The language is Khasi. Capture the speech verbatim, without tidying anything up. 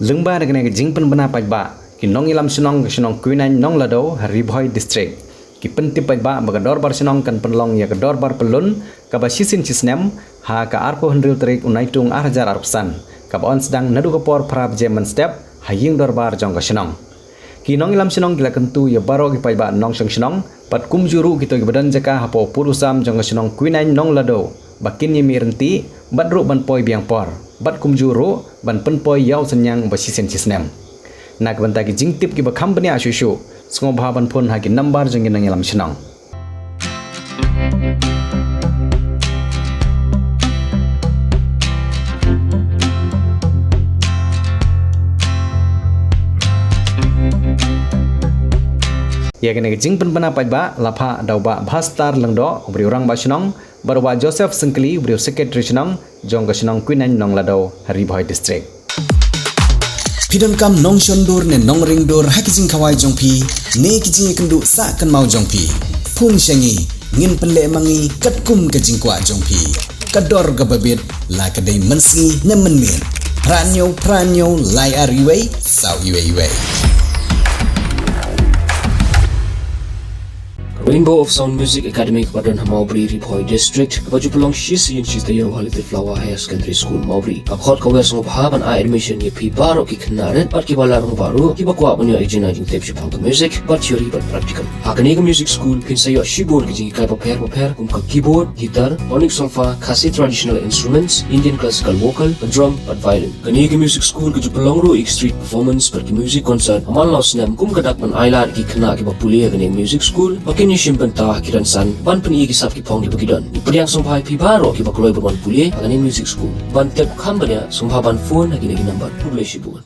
Lyngba da kane ka jingpynbna paidbah, ki nongïalam shnong ka shnong Kwinain Nonglado ha Ri Bhoi District ki pyntip paidbah ba ka dorbar shnong kan pynlong ïa ka dorbar pyllun kaba shisien shisnem ha ka arphew hynriew tarik u Naitung ar hajar arphew san, kaba yn sdang naduh ka por phra baje mynstep ha ïing dorbar jong ka shnong. Ki nongïalam shnong ki la kyntu ïa baroh ki paidbah nongshong shnong bad kumjuh ruh kito kiba don jaka hapoh pud u sam jong ka shnong Kwinain Nonglado ba kin ïa mih ryntih bad ruh ban poi biang por bad kumjuh ruh ban pynpoi ïa u synñiang ba shisien shisnem. Na ka bynta ki jingtip kiba kham bniah shuh shuh, sngewbha ban phone ha ki nambar jong ki nongïalam shnong. Ïa kane ka jingpynbna paidbah la phah da u Bah Bhastar Lyngdoh, u briew rangbah shnong, bad u Bah Joseph Syngkli, u briew secretary shnong jong ka shnong Kwinain Nonglado ha Ri Bhoi District. Phi donkam nongshon dur ne nongring dur ha ki jingkhawai jong phi ne ki jingïakynduh sah kynmaw jong phi? Phone sha ngi, ngin pynleh ma ngi katkum ka jingkwah jong phi. Ka dor kaba bit, la ka dei mynsngi ne mynmiet. Phra hynñiew phra hynñiew lai ar wei saw wei wei. Rainbow of Sound Music Academy kaba don ha Mawbri, Ri Bhoi District, kaba ju pynlong shisien shi taïew ha Little Flower Higher Secondary School, Mawbri, ka khot ka wer sngewbha ban ai admission ïa phi baroh ki khynnah rit bad kiba la rangbah ruh kiba kwah ban ïoh ïa ka jingtip shaphang ka music, bad theory bad practical. Ha kane ka music school phin sa ïoh shibun ki jinghikai bapher bapher kum ka keyboard, guitar, tonic solfa, Khasi traditional instruments, Indian classical vocal, ka drum bad violin. Kane ka music school ka ju pynlong ruh ïa ki street performance bad ki music concert ha man la u snem kum ka dak ban ailad ïa ki khynnah kiba pule ha kane ka music school ba kin ïashim bynta ha ki rynsan ban pyni ïa ki sap ki phong kiba ki don. Ngi pdiang sngewbha ïa phi baroh kiba kloi ban wan pule ha kane ka music school. Ban tip kham bniah sngewbha ban phone ha kine ki nambar. Khublei shibun.